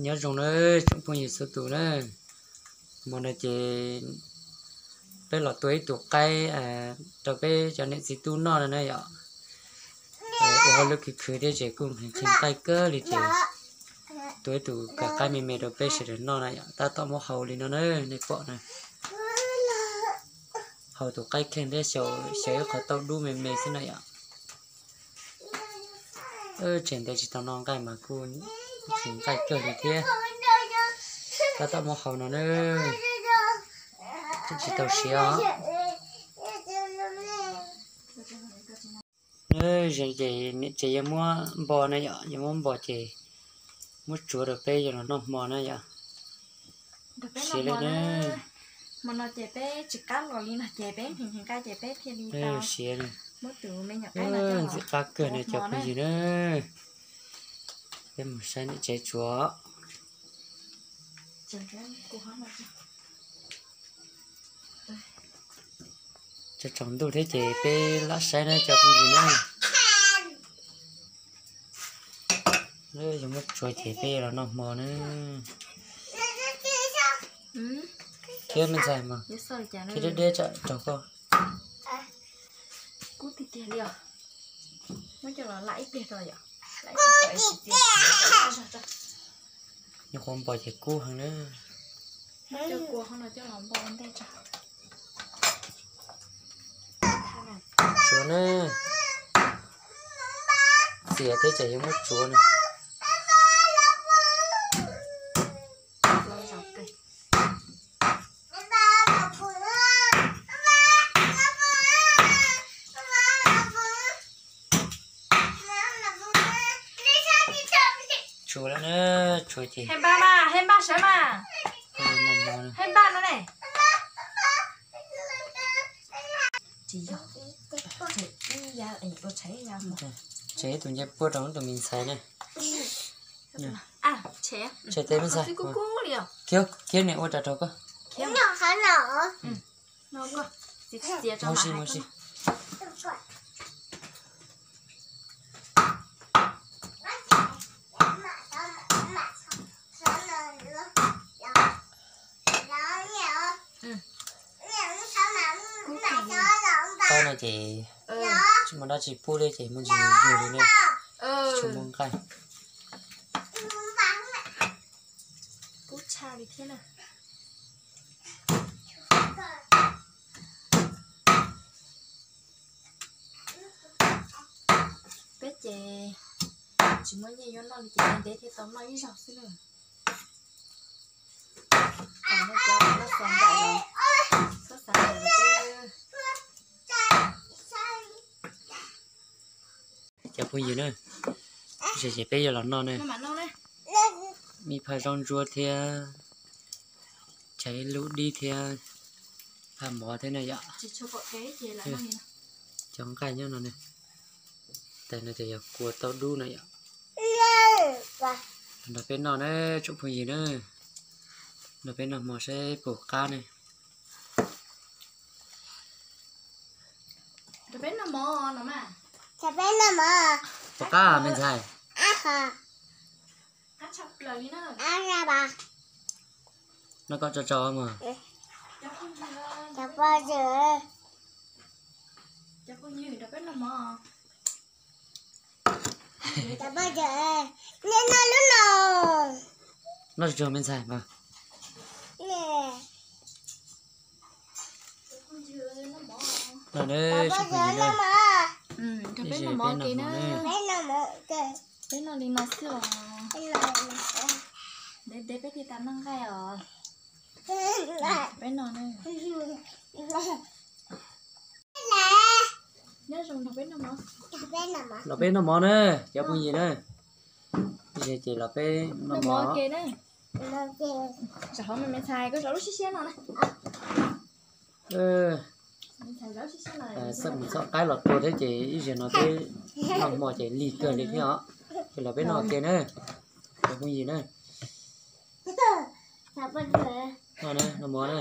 Nyob zoo na tsoom phooj ywg txhua tus na, hmo no ces peb los tua ib tug qaib rau peb cov niam txiv tub noj no na yom. Ua hauj lwm khwv khwv thiab ces kuj nqhis nqhis nqaij kawg li ces tua ib tug kab qaib me me rau peb sawv daws noj na yom, tab tom muab hau li no na, nej pom na. Hau tus qaib kheej thiab xyaw ib qho tauj dub me me xwb na yom. Tseg ntev tsis tau noj nqaij mas kuj nqhis nqaij kawg li thiab. Tab tom muab hau no na, tsis tau siav os. Ces niam tsev yuav muab npo na yom, yuav muab npo ces muab tsuav rau peb yuav los noj hmo na yom. Siav li na. Hmo no ces peb tsis qab los li no ces peb nqhis nqhis nqaij ces peb thiaj li tau siav. Muab tus me nyuam qaib no ntxim qab kawg no cov phooj ywg na. Peb mus saib niam tsev tsuav. Tsaus ntuj thiab ces peb lam saib na cov phooj ywg na. Yog muab tsuav ces peb los noj hmo na. Khiav me ntxhais mas, khiav deb deb tsam raug koj. Kub tiag tiag li os. Muab coj los lam ib pliag rau yom. Nyuam qhuav npo ces kub heev na. Coj kua qhov no coj los npo ua ntej tso. Tsuav na. Txias thiab ces yuav muab tsuav na. Tsuav lawm na, tsuav ces. Hej npaj mas, hej npaj sawv mas. Hej npaj no ne. Tsis yog, ib yam ua tshais ib yam. Tseg ib tug ncej puab rau tus me ntxhais na. Tseg teb me ntxhais. Khiav, khiav niam ua rau rau koj. Mus si, mus si. Tau no ces tsis muaj dab tsi pub li ces muaj ntsis yug li ne. Tsis muaj nqaij. Kub tshaj li thiab na. Peb ces tsis muaj nyiaj yuav noj li ces ntev thiaj tau noj ib zaug xwb na. Cov no cov loj xav nraim los, loj xav nraim los peb. Cov phooj ywg na, ces peb yuav los noj ne. Me phaj zaub ntsuab thiab, tshav ib lub dib thiab, phaj mov thiab na yom. Cov nqaij nyob no ne. Tais no ces yog kua tauj dub no yom. Nrog peb noj na tsoom phooj ywg na. Nrog peb noj hmo saib puas qab ne. Puas qab me ntxhais? Noj kom tsau tsau mas. Noj tsuag me ntxhais mas. Nrog peb noj mov ke na. Peb noj li no xwb os. Ntev ntev peb thiaj tau noj nqaij os. Peb noj na. Nyob zoo nrog peb noj mov. Los peb noj mov na, cov phooj ywg na. Ces los peb noj mov ke na. Zaum hauv me me ntxhais, koj zaum lub siab siab no na. Xav mus txhom qaib los tua thiab ces ib zaug no peb noj hmo ces lig kawg li thiab os. Ces los peb noj ke na, cov phooj ywg na. Noj na, noj mov na.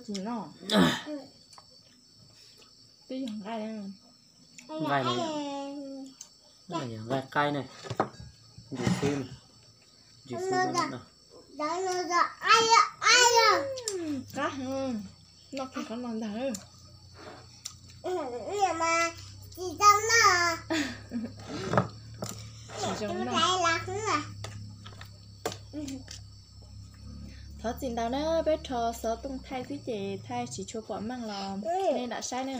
Twb yog nqaij, nqaij no yog nqaij qaib ne, ntsis xwb, ntsis xwb no. Qab heev, noj kiag qhov no ntag. Tsis zoo noj. Thov txim ntau na, peb rho xov tooj thaij xwb ces thaij tsis tshua pom meej los nej lam saib na.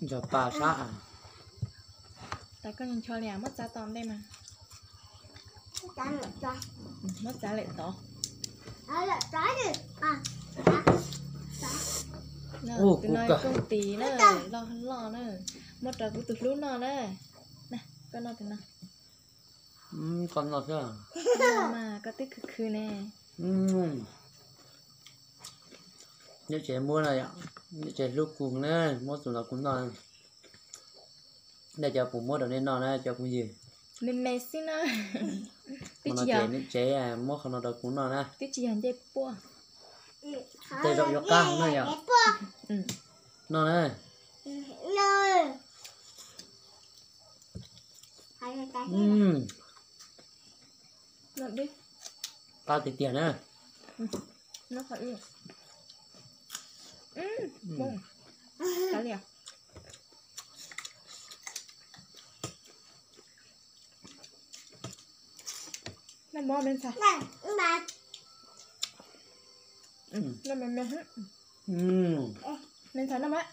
Ntsog pa sab. Tas koj ncho li muab txav tom ntej mas. Muab txav lawm tod. Tus no kooj tis na, loj loj na, muab rau kuv tus hlub noj na. Koj noj tus no. Koj noj xwb. Mas koj twb khwv khwv ne. Nyob tsev muab no yom, nyob tsev hlub kuv na, muab tus no kuv noj. Nej cov kuv muab rau nej noj na cov phooj ywg. Me me xwb na. Twb tsis yog, tsev muab qhov no rau kuv noj na. Twb tsis yog ncej puaj. Tej zaum yuav qab na yom. Noj na. Qab tiag tiag na. Noj mov me ntxhais. Noj me me. Me ntxhais noj mov.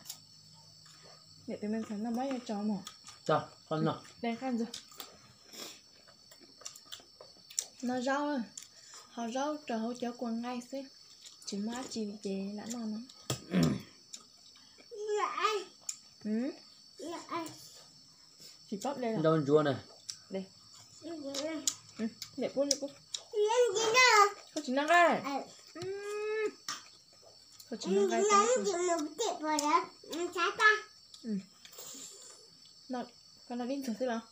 Niam tus me ntxhais noj mov yuav tso mog. Noj zaub, hau zaub rau hauv cov kua nqaij xwb, tsis muaj dab tsi li ces lam noj no. Tsis paub de los? Zaub ntsuab na. Koj tsis noj nqaij? Koj tsis noj nqaij? Koj noj dib ntxuag xwb los?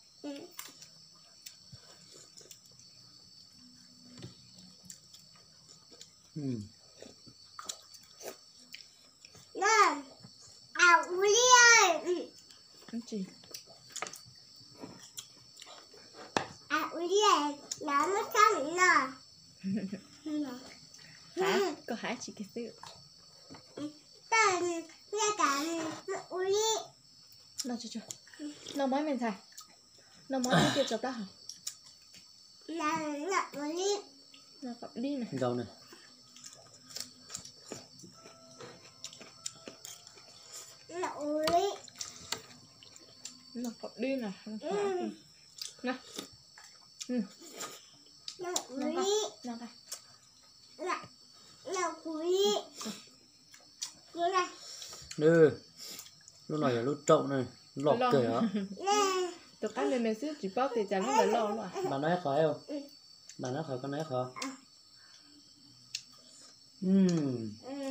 Koj hais tsis kiag xwb. Noj mov me ntxhais, noj mov thiab cia tso plab hov. Noj qaub dib na. Noj qaub dib na. Lub no yog lub raum na, loj kawg os. Tus qaib me me xwb tsis paub tias cas lub ntawd loj loj. Mas no ib qho, mas no ib qho, koj no ib qho.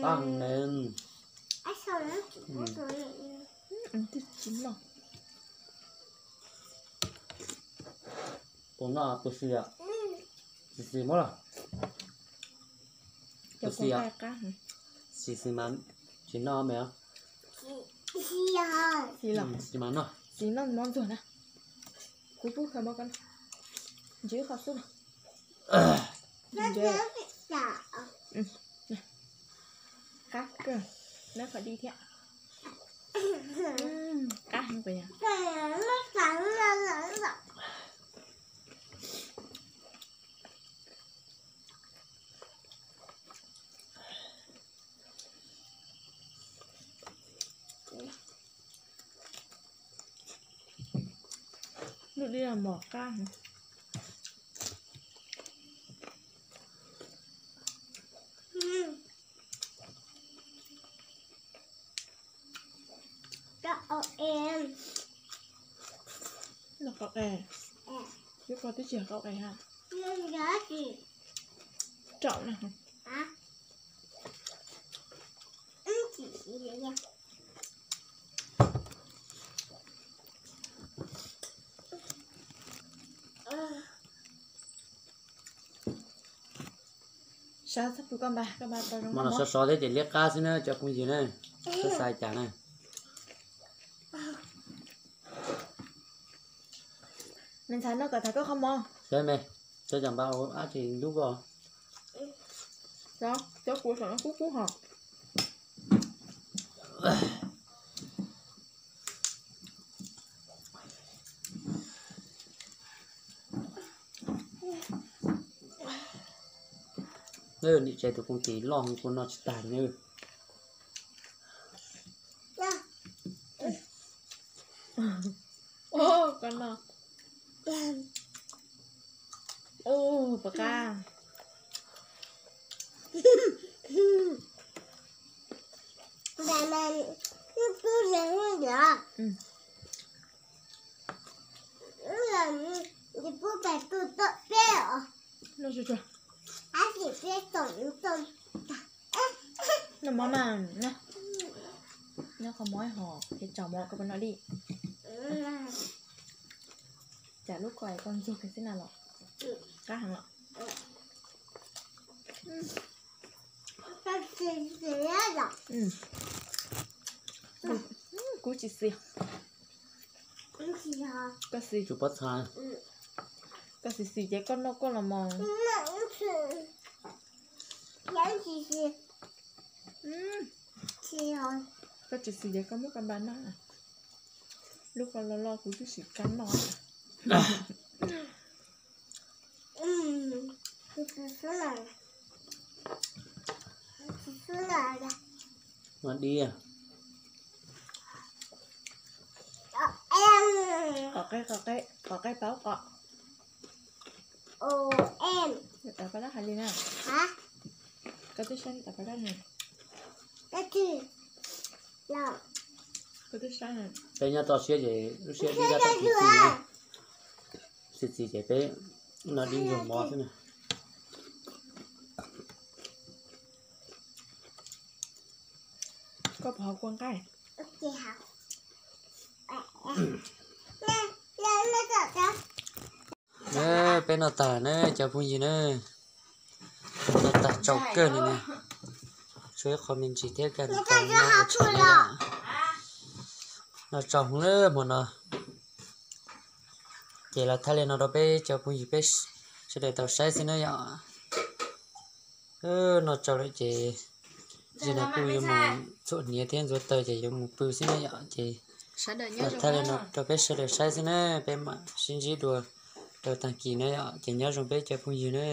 Qab heev. Puas noj puas xis? Xis xis muab los. Puas xis? Xis xis mas tsis noj me os. Xis los? Xis mas noj. Xis noj mov ntxuag na. Kuv pub khaws mov ko. Ntsis qho xwb na. Qab kawg, neb qhov dib thiab. Qab heev puas yog? Lub dib mos qab heev. Noj qau qe, lub ko twb tsis yog qau qe ha. Raum na. Hmo no sov sov thiab ces liab qab xwb na cov phooj ywg na, txhob xav cas na. Me ntxhais no kom tham koj qhov mov. Cov me, cov cov npab ab tsis ntub koj. Cov kuv saum no kub kub hos. Niam tsev tus koos tis loj hwv kuv noj tsis tag li. Koj no. Ua pom qab. Noj mov mas, nyob qhov mov hos ces tsaus mov koj puas noj li. Cas lub ko es koj ntxuag kiag xwb na los? Qab heev los? Kuv tsis xis. Koj xis. Koj xis xis ces koj noj koj los mos. Koj tsis xis ces koj muab koj npaj noj. Lub ko loj loj kuv twb tsis kam noj. Ua dib. Qos qe, qos qe, qos qe paub qos. Tawv paj dab hais li na. Koj twb saib tawv paj dab ne. Koj twb saib. Peb nyob toj siab ces lub siab dib dab tsis txi, txi txi ces peb noj dib ntxuag mov xwb na. Koj puas hov kua nqaij? Peb noj tag na cov phooj ywg na. Noj tag tsaus kawg li na. Tshuav ib qho me ntsis thiab kag no. Noj tsaus hwv hmo no. Ces los thaij li no rau peb cov phooj ywg peb sawv daws tau saib xwb na yom. Noj tsaus lawm ces zaum no kuj yuav mus txhuam hniav thiab ntxuav taws ces yuav mus pw xwb na yom. Ces los thaij li no rau peb sawv daws saib xwb na, peb mam sib ntsib dua rau tag kis na yom. Ces nyob zoo peb cov phooj ywg na.